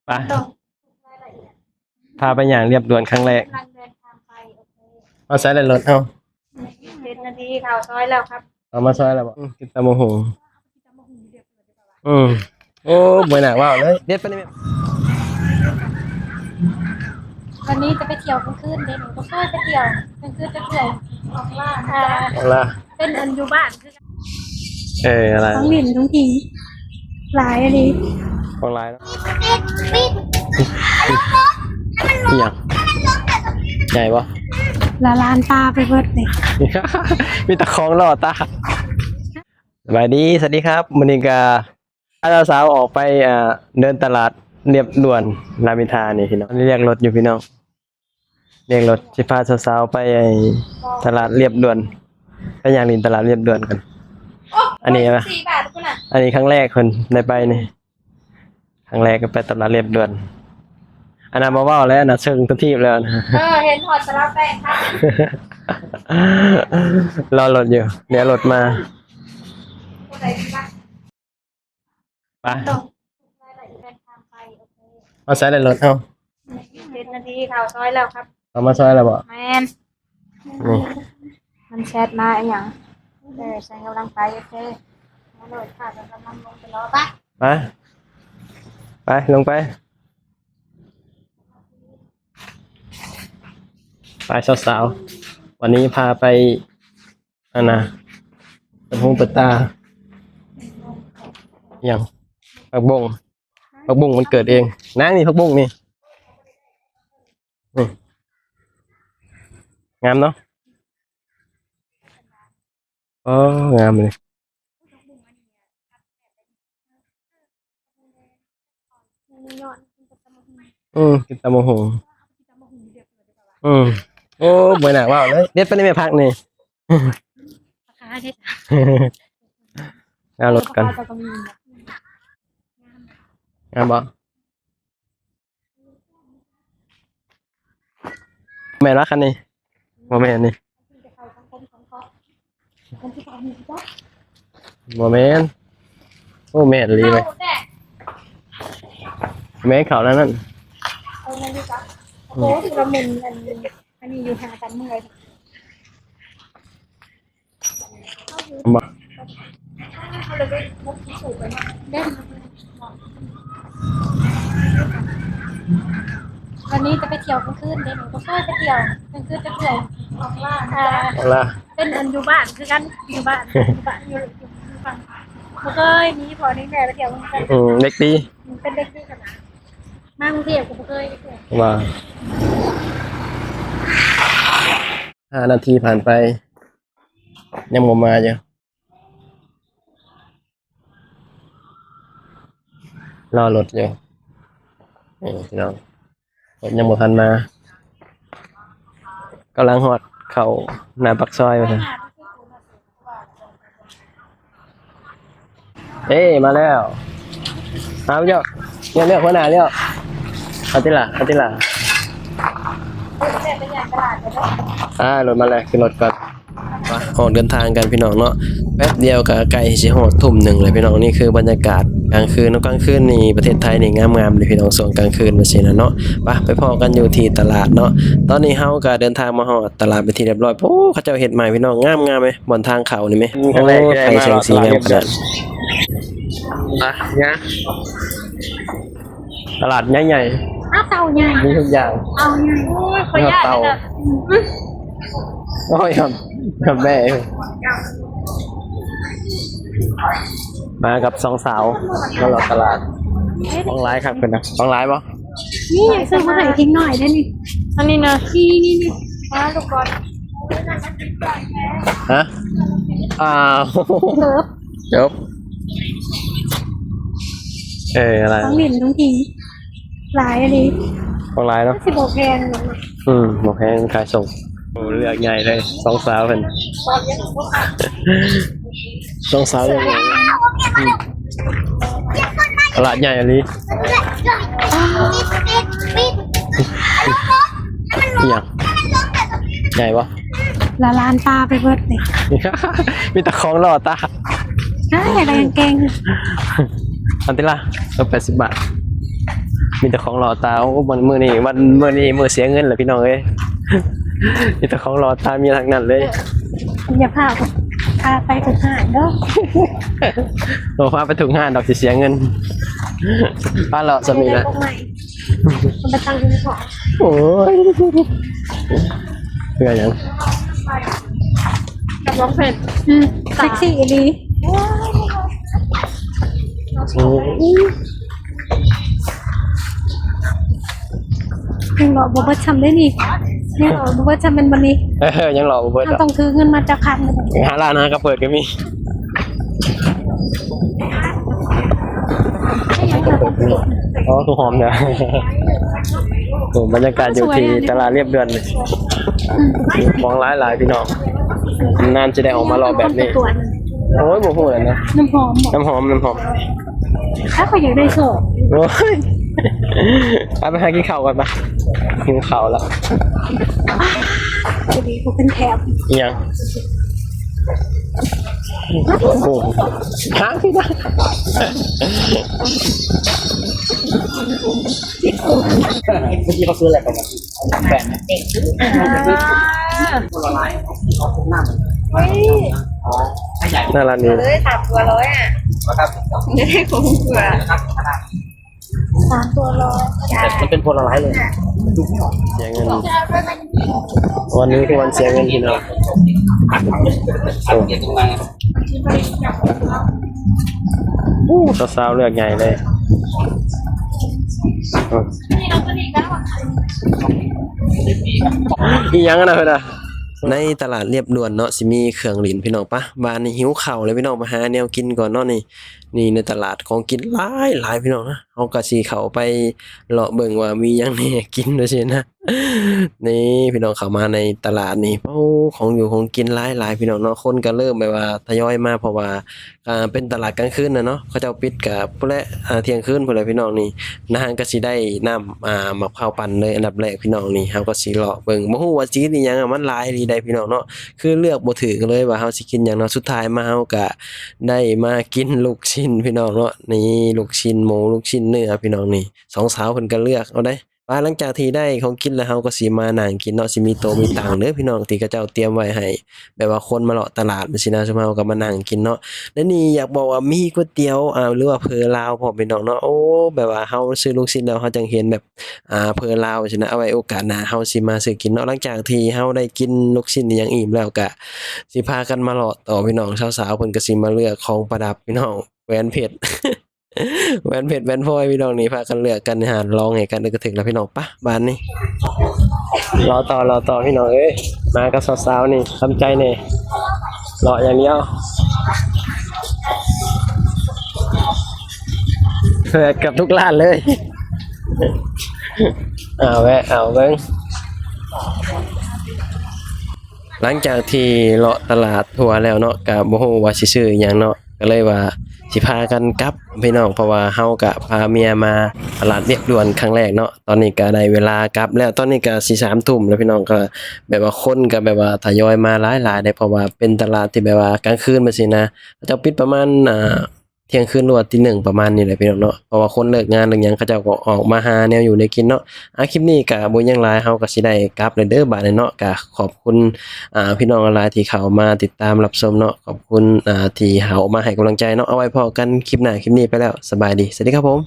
ໄປ ພາໄປຍ່າງລຽບດ່ວນຄັ້ງແລກ. ກຳລັງເດີນທາງໄປ. ໂອເຄ ເອົາໃສ່ໃນລົດເຮົາ. ເຈັດນາທີເຂົ້າຊອຍແລ້ວຄັບ. ເຂົ້າມາຊອຍແລ້ວບໍ? ອືມ ກິນຕຳບັກຫຸ່ງ. ອືມ ໂອ້ ບໍ່ໜ້າເວົ້າເລີຍ. ເດັດປານນີ້ແມ່. ວັນນີ້ຈະໄປທ່ຽວກາງຄືນເດ້. ບໍ່ເຄີຍໄປທ່ຽວກາງຄືນຈັກເທື່ອ. ອອກລ່າ ອອກລ່າ ເປັນອັນຢູ່ບ້ານຄືກັນ. ເອີ ອະໄລ ຂອງຫຼິ້ນຂອງກິນຫຼາຍອີ່ຫຼີ. ຂອງຫຼາຍເນາະ. ອີ່ຫຍັງ ໃຫຍ່ບໍ່? ລະລານຕາໄປເບິດເລີຍ. ມີແຕ່ຂອງຫຼໍ່ຕາ. ສະບາຍດີ ສະຫວັດດີຄັບ. ມື້ນີ້ກະພາສາວໆອອກໄປ ອ່າ ເດີນຕະຫຼາດລຽບດ່ວນລາມອິນທານີ້ພີ່ນ້ອງ. ອັນນີ້ລຽກລົດຢູ່ພີ່ນ້ອງ. ລຽກລົດ ຊິພາສາວໆໄປ ໄອ້ ຕະຫຼາດລຽບດ່ວນ ໄປຍ່າງຫຼິ້ນຕະຫຼາດລຽບດ່ວນກັນ. ໂອ້ ອັນນີ້ນະ ຮ້ອຍສິບສີ່ບາດພຸ້ນນະ. ອັນນີ້ຄັ້ງແລກເພິ່ນໄດ້ໄປນີ້ ຄັ້ງແລກກໍໄປຕະຫຼາດລຽບດ່ວນ. ອັນນັ້ນບໍ່ເວົ້າແລ້ວນະ ເຊິ່ງຕົວທີບແລ້ວນະ. ເອີ ເຫັນຮອດຕະຫຼາດແປງຄັບ. ລໍລົດຢູ່ ດຽວລົດມາ. ໄປ ເອົາໃສ່ໃນລົດເຮົາ. ເຈັດນາທີເຂົ້າຊອຍແລ້ວຄັບ. ເຂົ້າມາຊອຍແລ້ວບໍ? ແມ່ນ. ນີ້ ມັນແຊັດມາອີ່ຫຍັງ? ເອີ ສັນກຳລັງໄປ. ໂອເຄ ມາໂລດຄ່າ ສັນກຳລັງລົງໄປລໍ. ໄປ ໄປ ໄປ ລົງໄປ. ໄປສາວໆ ວັນນີ້ພາໄປ ອັນນະ ເປີດຫູເປີດຕາ. ອີ່ຫຍັງ? ຜັກບົ້ງ ຜັກບຸ້ງມັນເກີດເອງ. ນາງນີ້ ຜັກບຸ້ງນີ້ ນີ້ ງາມເນາະ. ອໍ ງາມເລີຍ. ອືມ ກິນຕຳບັກຫຸ່ງ. ອືມ ໂອ້ ບໍ່ໜ້າເວົ້າເລີຍ. ເດັດປານນີ້ແມ່ ຜັກນີ້. ເອົາລົດກ່ອນ. ງາມບໍ່? ແມ່ນບໍ່ຄັນນີ້? ບໍ່ແມ່ນນີ້. ບໍ່ແມ່ນ. ໂອ້ ແມ່ນອີ່ຫຼີເວີຍ. ແມ່ນເຂົ້າແລ້ວນັ້ນ. ໂອ້ ລະມຸນ ອັນ ອັນນີ້ຢູ່ຫາກັນເມື່ອຍ. ບໍ່ ວັນນີ້ຈະໄປທ່ຽວກາງຄືນເດ້. ບໍ່ເຄີຍໄປທ່ຽວກາງຄືນຈັກເທື່ອ. ອອກລ່າ ອອກລ່າ ເປັນອັນຢູ່ບ້ານຄືກັນ. ຢູ່ບ້ານ ຢູ່ບ້ານ ຢູ່ ຢູ່ຝັ່ງ ບໍ່ເຄີຍມີພໍ່ມີແມ່ໄປທ່ຽວນຳກັນ. ອືມ ເດັກດີ ເປັນເດັກດີຂະໜາດ. ມາກຸງເທບກໍບໍ່ເຄີຍໄປທ່ຽວ. ວ່າ ຫ້ານາທີຜ່ານໄປ ຍັງບໍ່ມາຢູ່. ລໍລົດຢູ່ ນີ້ພີ່ນ້ອງ ລົດຍັງບໍ່ທັນມາ. ກຳລັງຮອດເຂົ້າໜ້າປາກຊອຍວ່າຊັ້ນ. ເອີ ມາແລ້ວ. ເອົາເຈົ້າ ເລືອກ ເລືອກຫົວໜ້າແລ້ວ. ເອົາຕິລະ ເອົາຕິລະ. ອ່າ ລົດມາແລ້ວ ຂຶ້ນລົດກ່ອນ. ອອກເດີນທາງກັນພີ່ນ້ອງເນາະ. ແປັບດຽວກໍໃກ້ຊິຮອດທຸ່ມໜຶ່ງແລ້ວພີ່ນ້ອງ. ນີ້ຄືບັນຍາກາດກາງຄືນເນາະ. ກາງຄືນນີ້ປະເທດໄທນີ້ງາມໆເດ້ພີ່ນ້ອງ ຊ່ວງກາງຄືນວ່າຊີ້ນະເນາະ. ໄປ ໄປພໍ້ກັນຢູ່ທີ່ຕະຫຼາດເນາະ. ຕອນນີ້ເຮົາກໍເດີນທາງມາຮອດຕະຫຼາດເປັນທີ່ຮຽບຮ້ອຍ. ໂອ້ ເຂົາເຈົ້າເຮັດໃໝ່ພີ່ນ້ອງ ງາມໆເດ້. ບ່ອນທາງເຂົ້ານີ້ແມ່ ໂອ້ ໄຟແສງສີງາມຂະໜາດ. ຕະຫຼາດໃຫຍ່ໆ ອ້າວ ເຕົ່າໃຫຍ່ ມີທຸກຢ່າງ ເຕົ່າໃຫຍ່. ໂອ້ຍ ຂ້ອຍຢ້ານເຕົ່າ. ໂອ້ຍ ຫອມ ຫອມແບ້. ມາກັບສອງສາວ ມາເລາະຕະຫຼາດ. ຂອງຫຼາຍຄັກເພິ່ນນະ. ຂອງຫຼາຍບໍ່? ນີ້ ຊື້ມາໃຫ້ເດັກນ້ອຍເດ້ນີ້. ອັນນີ້ນະ ນີ້ໆໆ ມາລູກກ່ອນ. ຮະ? ອ້າວ ເກີບ ຈົບ. ເອີ ອະໄລ ຂອງຫຼິ້ນຂອງກິນຫຼາຍອີ່ຫຼີ. ຂອງຫຼາຍເນາະ. ມັນຊິບໍ່ແພງເນາະ. ອືມ ບໍ່ແພງ ຂາຍສົ່ງ. ໂອ້ ເລືອກໃຫຍ່ເລີຍ ສອງສາວເພິ່ນ. ສອງສາວເລືອກໃຫຍ່. ອືມ ຕະຫຼາດໃຫຍ່ອີ່ຫຼີ. ອີ່ຫຍັງ? ໃຫຍ່ບໍ່? ລະລານຕາໄປເບິດເລີຍ. ມີແຕ່ຂອງຫຼໍ່ຕາ. ໃຊ່ ແລ້ວກາງເກງ. ອັນຕິລະ ເອົາແປດສິບບາດ. ມີແຕ່ຂອງຫຼໍ່ຕາ. ໂອ້ ມື້ນີ້ ວັນ ມື້ນີ້ມື້ເສຍເງິນແຫຼະພີ່ນ້ອງເອີຍ ມີແຕ່ຂອງຫຼໍ່ຕາ ມີທັງນັ້ນເລີຍ. ຢ່າພາ ພາໄປທຸກຮ້ານເດີ ບໍ່ພາໄປທຸກຮ້ານດອກ ຊິເສຍເງິນ. ພາເລາະສ່ຳນີ້ລະ ໄປຕັ້ງຢູ່ໃນຫ້ອງ. ໂອ້ຍ ເພື່ອຫຍັງ? ກຳລັງເພັດ ອືມ ເຊັກຊີ້ອີ່ຫຼີ. ໂອ້ຍ ຍັງເລາະບໍ່ເບິດຊ້ຳເດ້ນີ້ ຍັງເລາະບໍ່ເບິດຊ້ຳແມ່ນບໍ່ນີ້? ເອີ ຍັງເລາະບໍ່ເບິດ ເຮົາຕ້ອງຖືເງິນມາຈັກພັນ. ຫ້າລ້ານ ຫາກະເປີດກໍມີ. ອໍ ຄືຫອມເນາະ. ໂອ້ ບັນຍາກາດຢູ່ທີ່ຕະຫຼາດລຽບດ່ວນ ຂອງຫຼາຍໆ ພີ່ນ້ອງ ນານຈະໄດ້ອອກມາເລາະແບບນີ້. ໂອ້ຍ ບໍ່ຮູ້ແລ້ວນະ ນ້ຳຫອມ ນ້ຳຫອມ ນ້ຳຫອມ. ຖ້າຂ້ອຍຢາກໄດ້ໂຊກ ໂອ້ຍ ໄປ ໄປຫາກິນເຂົ້າກ່ອນປະ ຫິວເຂົ້າລະ. ຈະດີກວ່າເປັນແຖບ ອີຫຍັງ? ໂອ້ໂຫ ທາງທີ່ນະ ເມື່ອກີ້ເຂົາຊື້ອະໄລກັນ? ແປດ ອ່າ ຄົນລະລາຍ ເອົາ ເອົາພວກນ້ຳ ເຮີ້ຍ ໜ້າຮ້ານນີ້ ເລີຍ ສາມຕົວຮ້ອຍອະ ບໍ່ໄດ້ຄຸ້ມກວ່າ ສາມຕົວຮ້ອຍ ມັນເປັນຄົນລະລາຍເລີຍ. ເສຍເງິນ ວັນນີ້ຄືວັນເສຍເງິນພີ່ນ້ອງ. ໂອ້ ສາວໆ ເລືອກໃຫຍ່ເລີຍ. ອີ່ຫຍັງຫັ້ນນະເພິ່ນນະ? ໃນຕະຫຼາດລຽບດ່ວນເນາະ ຊິມີເຄື່ອງຫຼິ້ນພີ່ນ້ອງ. ປະ ບາດນີ້ຫິວເຂົ້າແລ້ວພີ່ນ້ອງ ໄປຫາແນວກິນກ່ອນເນາະ. ນີ້ ນີ້ໃນຕະຫຼາດຂອງກິນຫຼາຍໆ ພີ່ນ້ອງນະ. ເຮົາກໍຊິເຂົ້າໄປເລາະເບິ່ງວ່າມີຫຍັງແດ່ກິນ ວ່າຊີ້ນະ. ນີ້ພີ່ນ້ອງ ເຂົ້າມາໃນຕະຫຼາດນີ້ ໂອ້ ຂອງຢູ່ຂອງກິນຫຼາຍໆ ພີ່ນ້ອງເນາະ. ຄົນກໍເລີ່ມແບບວ່າທະຍອຍມາ ເພາະວ່າ ອ່າ ເປັນຕະຫຼາດກາງຄືນນະເນາະ ເຂົາເຈົ້າປິດກະພຸ້ນແຫຼະ ອ່າ ທ່ຽງຄືນພຸ້ນແຫຼະພີ່ນ້ອງ. ນີ້ນາງກໍຊິໄດ້ນ້ຳ ອ່າ ໝາກພ້າວປັ່ນເລີຍ ອັນດັບແລກພີ່ນ້ອງ. ນີ້ເຮົາກໍຊິເລາະເບິ່ງ ບໍ່ຮູ້ວ່າຊິກິນອີ່ຫຍັງ ມັນຫຼາຍອີ່ຫຼີໃດ໋ພີ່ນ້ອງເນາະ ຄືເລືອກບໍ່ຖືກເລີຍວ່າເຮົາຊິກິນຫຍັງເນາະ. ສຸດທ້າຍມາເຮົາກໍໄດ້ມາກິນລູກຊິ້ນພີ່ນ້ອງເນາະ. ນີ້ລູກຊິ້ນໝູ ລູກຊິ້ນເນື້ອພີ່ນ້ອງ. ນີ້ສອງສາວເພິ່ນກໍເລືອກເອົາໄດ໋. ວ່າຫຼັງຈາກທີ່ໄດ້ຂອງກິນແລ້ວ ເຮົາກໍຊິມານັ່ງກິນເນາະ ຊິມີໂຕະມີຕັ່ງເດີພີ່ນ້ອງ ທີ່ເຂົາເຈົ້າຕຽມໄວ້ໃຫ້ ແບບວ່າຄົນມາເລາະຕະຫຼາດແບບຊີ້ນະ. ຊຸມເຮົາກໍມານັ່ງກິນເນາະ ແລະນີ້ຢາກບອກວ່າມີກ໋ວຍຕຽວ ອ່າ ຫຼືວ່າເຝີລາວພ້ອມພີ່ນ້ອງເນາະ. ໂອ້ ແບບວ່າເຮົາຊື້ລູກຊິ້ນແລ້ວ ເຮົາຈັ່ງເຫັນແບບ ອ່າ ເຝີລາວຊີ້ນະ. ເອົາໄວ້ໂອກາດໜ້າເຮົາຊິມາຊື້ກິນເນາະ. ຫຼັງຈາກທີ່ເຮົາໄດ້ກິນລູກຊິ້ນອີ່ຫຍັງອີ່ມແລ້ວ ກະຊິພາກັນມາເລາະຕໍ່ພີ່ນ້ອງ. ສາວໆ ເພິ່ນກໍຊິມາເລືອກຂອງປະດັບພີ່ນ້ອງ ແຫວນເພັດ ແຫວນເພັດແຫວນພອຍພີ່ນ້ອງ. ນີ້ພາກັນເລືອກກັນ ຫາລອງໃຫ້ກັນ ເອີ ກໍຖືກແລ້ວພີ່ນ້ອງ. ປະ ບາດນີ້ເລາະຕໍ່ ເລາະຕໍ່ພີ່ນ້ອງເອີຍ. ມາກັບສາວໆ ນີ້ທຳໃຈແດ່ ເລາະຢ່າງດຽວ ເກືອບທຸກຮ້ານເລີຍ. ເອົາແວະ ເອົາເບິ່ງ ຫຼັງຈາກທີ່ເລາະຕະຫຼາດທົ່ວແລ້ວເນາະ ກະບໍ່ຮູ້ວ່າຊິຊື້ອີ່ຫຍັງເນາະ ກະເລີຍວ່າຊິພາກັນກັບພີ່ນ້ອງ ເພາະວ່າເຮົາກະພາເມຍມາຕະຫຼາດລຽບດ່ວນຄັ້ງແລກເນາະ. ຕອນນີ້ກະໄດ້ເວລາກັບແລ້ວ ຕອນນີ້ກະຊິສາມທຸ່ມແລ້ວພີ່ນ້ອງ. ກະແບບວ່າຄົນກະແບບວ່າທະຍອຍມາຫຼາຍໆ ເດ້ ເພາະວ່າເປັນຕະຫຼາດທີ່ແບບວ່າກາງຄືນແບບຊີ້ນະ ເຂົາເຈົ້າປິດປະມານ ອ່າ ທ່ຽງຄືນ ຫຼືວ່າຕີໜຶ່ງປະມານນີ້ແຫຼະພີ່ນ້ອງເນາະ ເພາະວ່າຄົນເລີກງານເລີກຫຍັງ ເຂົາເຈົ້າກໍອອກມາຫາແນວຢູ່ແນວກິນເນາະ. ອ່າ ຄລິບນີ້ກະບໍ່ຫຍັງຫຼາຍ ເຮົາກໍຊິໄດ້ກັບແລ້ວເດີບາດນີ້ເນາະ. ກະຂອບຄຸນ ອ່າ ພີ່ນ້ອງຫຼາຍໆ ທີ່ເຂົ້າມາຕິດຕາມຮັບຊົມເນາະ. ຂອບຄຸນ ອ່າ ທີ່ເຂົ້າມາໃຫ້ກຳລັງໃຈເນາະ. ເອົາໄວ້ພໍ້ກັນຄລິບໜ້າ ຄລິບນີ້ໄປແລ້ວ ສະບາຍດີ ສະຫວັດດີຄັບຜົມ.